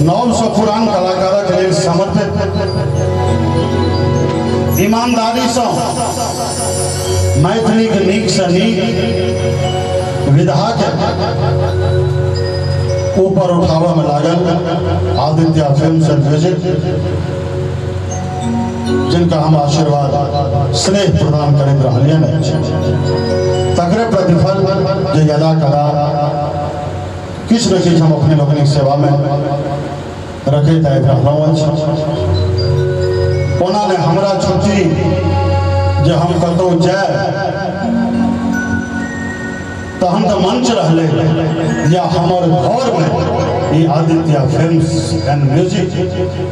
नव से पुरान कलाकारक लेल समर्पित ईमानदारी से मैथिली के नीक से नीक विधा के ऊपर उठावे में लागल आदित्य फिल्म एंड म्यूजिक, जिनका हम आशीर्वाद स्नेह प्रदान करैत रहलियनि अछि, तकरे प्रतिफल जे यदा कदा किछु न किछु हम अपने लोकनिक सेवा में रखैत आबि रहलहुँ अछि। ओना ने हमरा छुट्टी जे हम कतहु जाय तहन तो मंच रहलै या हमर घरमे ई Aditya films and music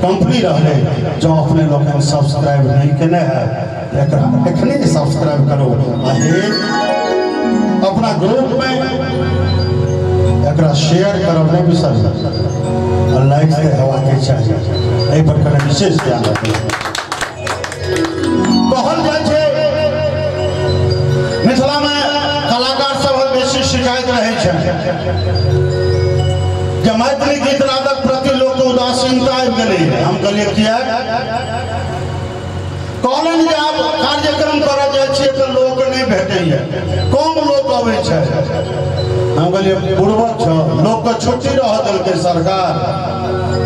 company रहलै। जँ अपने लोकनि सब्सक्राइब नहीं केने है एकरा एखने सब्सक्राइब करू आ अपना ग्रुप में एकरा शेयर करब नहीं बिसरू आ लाइक से हेबाके चाही, एहि पर कने विशेष ध्यान रखू। कहल जाइ छै मिथिला में कलाकार सब बेसी शिकायत रहै छै जे मैथिली गीत नादक प्रति लोक के उदासीनता आबि गेलै। हम कहलियै किया? कहलनि जे आब कार्यक्रम करऽ जाइ छियै तऽ लोक नहि भेटैया, कम लोक अबै छै। हम कहलियै बुड़बक छौ, लोकके छुट्टी रहऽ देलकै सरकार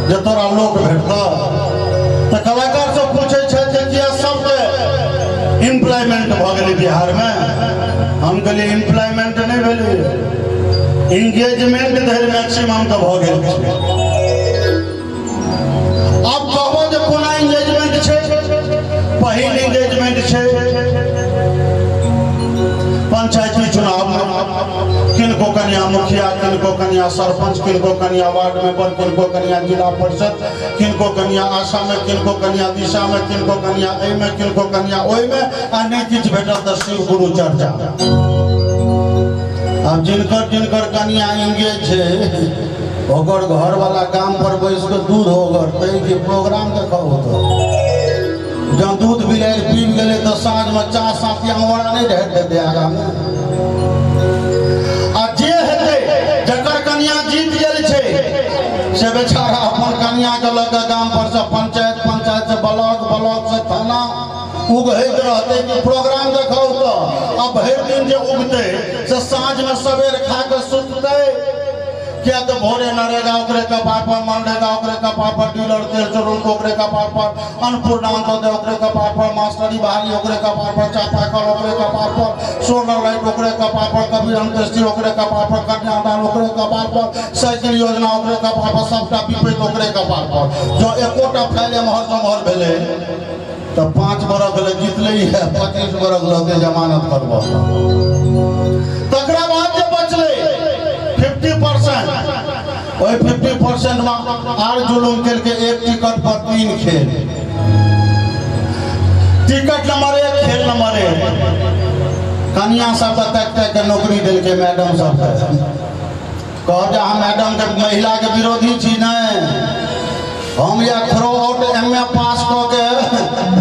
जे तोरा लोक भेटतऽ। तऽ कलाकार सब पूछै छै जे किया सबके एम्प्लॉयमेंट भऽ गेलै बिहारमे? हम कहलियै एम्प्लॉयमेंट नहि भेलै, एंगेजमेंट धरि मैक्सिमम तऽ भऽ गेल छै। आब कहबो जे कोना एंगेजमेंट छै? पहिल एंगेजमेंट छै पंचायती चुनाव में, किनको कन्या मुखिया, किनको कन्या सरपंच, किनको कन्या वार्ड मेंबर, किनको कन्या जिला परिषद, किनको कन्या आशा में, किनको कन्या दिशा में, किनको कन्या एहि में, किनको कन्या ओहि में, आ नहि किछु भेटल तऽ शिव गुरु चर्चा। आब जिनकर जिनकर कन्या एंगेज छै ओकर घरवाला गाम पर बैस कऽ दूध ओगरतै कि प्रोग्राम देखब होतौ। जँ दूध बिलाड़ि पीबि गेलै तऽ साँझमे चाह साथी अंगोरा नहि ढारि देतै आगामे। आ जे हेतै जकर कन्या जीत गेल छै से बेचारा अपन कन्याके लऽ कऽ गाम पर से पंचायत, पंचायत से ब्लॉक, ब्लॉक से थाना उगहैत रहतै कि प्रोग्राम देखौ तऽ। आ भरि दिन जे उगतै से साँझमे सबेर खा कऽ सुततै, किया तो भोरे नरेगा ओकरे कपार पर, मनरेगा ओकरे कपार पर, डीलर तेल चोरुल ओकरे कपार पर, अन्नपूर्णा अंत्योदय ओकरे कपार पर, मास्टरी बहाली ओकरे कपार पर, चापाकल ओकरे कपार पर, सोलर लाइट ओकरे कपार पर, कबीर अंत्येष्टि ओकरे कपार पर, कन्यादान ओकरे कपार पर, साइकिल योजना ओकरे कपार पर, सबटा विपरीत ओकरे कपार पर। जँ एकोटा फाइल एम्हर सम्हर भेलै तऽ 5 बरख ले जीतलै है, 25 बरख लगे जमानत करब। तकरा बाद जे बचलै 50%, ओहि 50% में आर जुलूम केलकै, एक टिकट पर 3 खेल। टिकट नंबर 1, खेल नंबर 1, कन्या सबके ताकि ताकि के नौकरी देलकै मैडम सबके। कहब जे अहाँ मैडम के महिला के विरोधी छी? नहीं, हम या थ्रो आउट MA पास कऽ के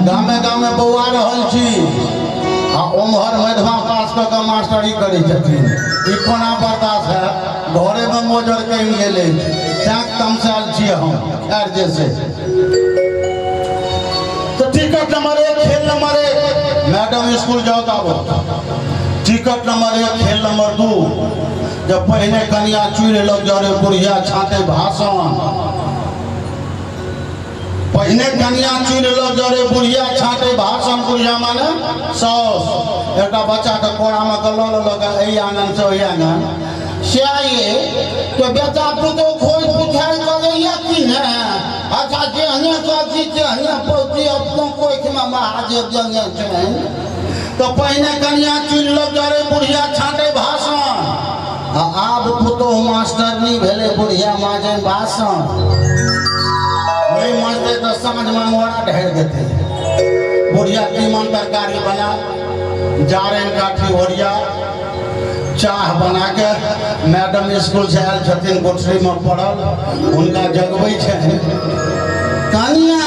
गामे गामे बौआ रहल छी आ ओम्हर मध्यमा पास कऽ के मास्टरी करै छथिन। ई कोना बर्दाश्त है? घरेमे मोजर कमि गेल अछि, तैं तमसायल छी हम। खैर जैसे तो टिकट नंबर 1, खेल नंबर 1, मैडम स्कूल जाओ तो आबो। टिकट नंबर 1, खेल नंबर 2, जब पहिने कन्या चूल्हे लग जरे बुढ़िया छाँटे भाषण, पहिने कन्या चूल्हे लग जरे बुढ़िया छाँटे भाषण, बुढ़िया माने साउस, एकटा बच्चा के कोरामे के लऽ लेलक एहि आंगन से ओहि आंगन से आइए तो बेटा पुतोह खोज पुछारि करैया कि ने? अच्छा जेहने करती तेहने पौती, अपनो कोखिमे महादेव देने छनि। तो पहिने कन्या चुनि लग जरे बुढ़िया छाँटे भाषण, आ आब पुतोह मास्टरनी भेलै बुढ़िया माजन भाषण। नहीं मजतै तऽ साँझमे अंगोरा ढारि देतै। बुढ़िया तीमन तरकारी बना, जारनि काठी ओरिया, चाह बना के मैडम स्कूल से आयल छथिन, कोठरी में पड़ल, हुनका जगबै छनि। कनिया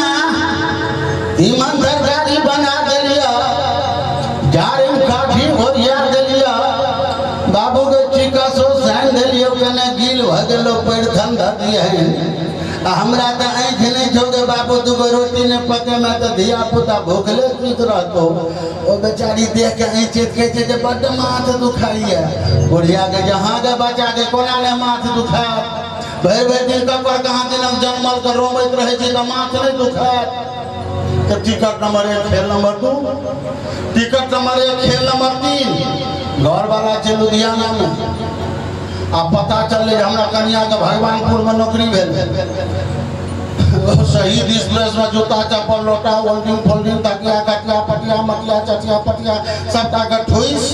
तीमन तरकारी बना देलियै, जारनि काठी ओरिया देलियै, बाबू के चिकसो सानि देलियै, कने गील भऽ गेलो, पैर धन धऽ दियहन। आ हमरा तऽ आँखि नहि छौ गे बाबू, दूगो रोटी नहि पकेमे तऽ धिया पुता भूखले सुति रहतौ। ओ बेचारी देख के ऐंचैत कहै छै जे बड्ड माथ दुखाइए। बुढ़िया के जे हाँ गे बच्चा के कोना नहि माथ दुखायत, भरि भरि दिन ककर कहाँ दिनक जनमल के रोबैत रहै छै तऽ माथ नहि दुखायत। तऽ टिकट नंबर 1 खेल नंबर 2, टिकट नंबर 1 खेल नंबर 3। घरवाला छै लुधियाना में, आ पता चललै हमरा कनिया के भगवानपुर में नौकरी भेल। शहीद एक्सप्रेस में जूता चप्पल लोटा होल्डिंग फोल्डिंग तकिया कटिया पटिया मटिया चटिया पटिया सबटा के ठोइस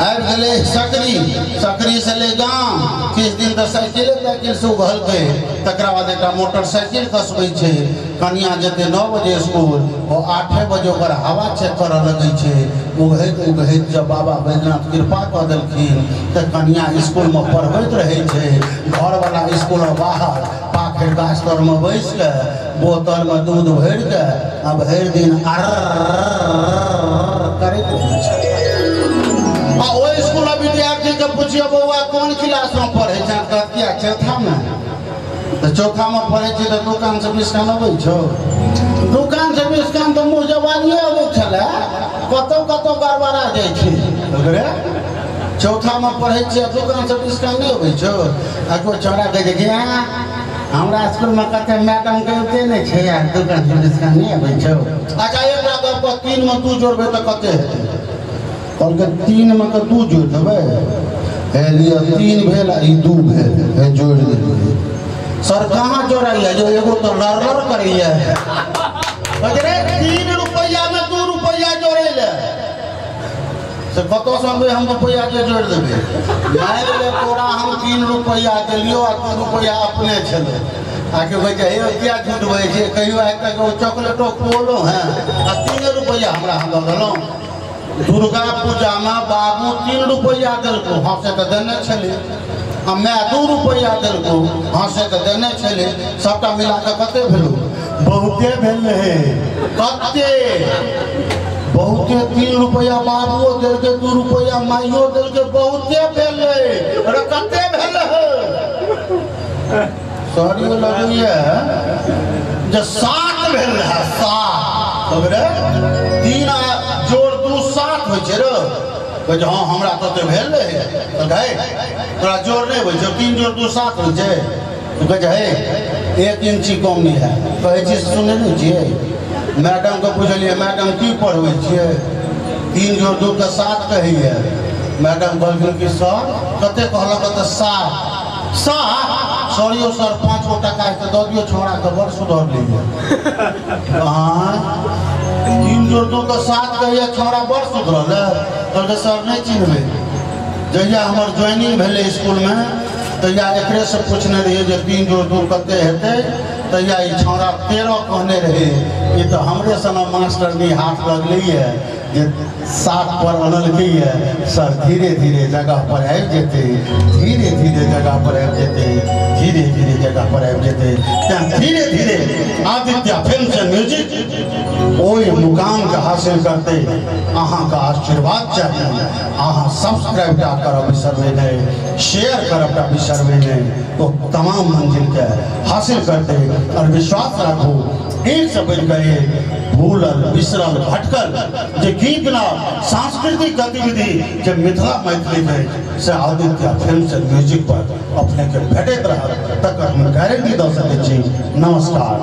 आबि गेलै सकरी, सकरी से ले गाम। किछु दिन तऽ साइकिले ताइकिल से उघलकै, तकरा बाद एकटा मोटरसाइकिल कसबै छै। कनिया जेतै 9 बजे स्कूल, ओ 8 बजे ओकर हवा चेक करऽ लगै छै। उघैत उघैत जब बाबा बैद्यनाथ कृपा कऽ देलखिन तऽ कनिया स्कूलमे पढ़बैत रहै छै, घरवला स्कूलमे बाहर पाखरि गाछ तरमे बैस कऽ बोतलमे दूध भरि कऽ आ भरि दिन अर्र करैत रहै छै। आ ओहि स्कूल विद्यार्थी के पुछियो बौआ कोन क्लास में पढ़ै छै, कहत किया चौथा में। तऽ चौथा में पढ़ै छी तऽ दोकान से बिस्कान अबै छौ? दोकान से बिस्कान तऽ मुँह जवानिए अबै छलै, कतौ कतौ गड़बड़ा जाइ छै। रे चौथा में पढ़ै छियै दोकान से बिस्कान नहि अबै छौ? आ कोइ छौड़ा कहै छै कि हमरा स्कूल में कते मैडम के अबिते नहि छै यार, दोकान से बिस्कान नहि अबै छौ। अच्छा एकटा गप, 3 में 2 जोड़बै तऽ कते हेतै? कहलकै 3 में के 2 जोड़ि देबै, हे लिअ 3 भेल आ ई 2 भेल, हे जोड़ि देलियै। सर कहाँ जोड़ैया जो एगो तऽ लड़ लड़ करैया। रे 3 रुपैआ में 2 रुपैआ जोड़ै ले से कतऽसँ अनबै हम रुपैआ के जोड़ि देबै? मारि ले तोरा हम 3 रुपैआ देलियौ आ 2 रुपैआ अपने छलै। आके कहै छै हे किया झूठ बजै छै, कहियो आइ तक ओ चॉकलेटो खुओलहुँ हेँ आ 3 रुपैआ हमरा हम दऽ देलहुँ। दुर्गा पूजा में बाबू 3 रुपैआ देलको, हाँ से तऽ देने छलै, आ my 2 रुपैआ देलको, हाँ से तऽ देने छलै। सबटा मिला कऽ कते भेलौ? बहुते भेल रहै। कते? बहुते। 3 रुपैआ बाबुओ देलकै, 2 रुपैआ माइयो देलकै, बहुते भेल रहै। अरे कते भेल रहै? सर लगैया जे 7 भेल रहै। 7 रे 3 जोड़ 2 7 होइ छै रे। कहै छै हाँ हमरा तऽ ओते भेल रहै। कहै तोरा जोड़ नहि होइ छौ, 3 जोड़ 2 7 होइ छै। कहै छै हे 1 इंची कम नहि है। कहै छी सुनै नहि छियै? मैडमके पुछलियै मैडम की पढ़बै छियै? 3 जोड़ 2 के 7 कहैया। मैडम कहलखिन कि सर कते कहलक तऽ 7 7। सॉरी सर 5 गो टका तऽ दऽ दियौ छौड़ाके, बड़ सुधर लैया। हाँ 3 जोड़ 2 के 7 कहैया, छौड़ा बड़ सुधरल है। कहलकै सर नहि चिन्हबै, जहिया हमर ज्वाइनिंग भेलै स्कूलमे तहिया एकरेसँ पूछने रहियै जे 3 जोड़ 2 कते हेतै, तहिया ई छौड़ा 13 कहने रहै। ई तऽ हमरे सना मास्टरनी हाथ लगलैए जे 7 पर अनलकैए। सर धीरे धीरे जगह पर आबि जेतै, धीरे धीरे जगह पर आबि जेतै, धीरे धीरे जगह पर आबि जेतै। तेँ धीरे धीरे आदित्य फिल्म एंड म्यूजिक ओहि मुकामके हासिल करतै। अहाँके आशीर्वाद चाही। अहाँ सब्सक्राइब टा करब बिसरबै नहि, शेयर करब टा बिसरबै नहि, तो तमाम मंजिलके हासिल करतै। और विश्वास राखू एक से बढ़िकऽ एक भूलल बिसरल भटकल जे गीत नाद सांस्कृतिक गतिविधि जे मिथिला मैथिली के से आदित्य फिल्म एंड म्यूजिक पर अपने के भेटैत रहत, तकर हम गारंटी दऽ सकै छी। नमस्कार।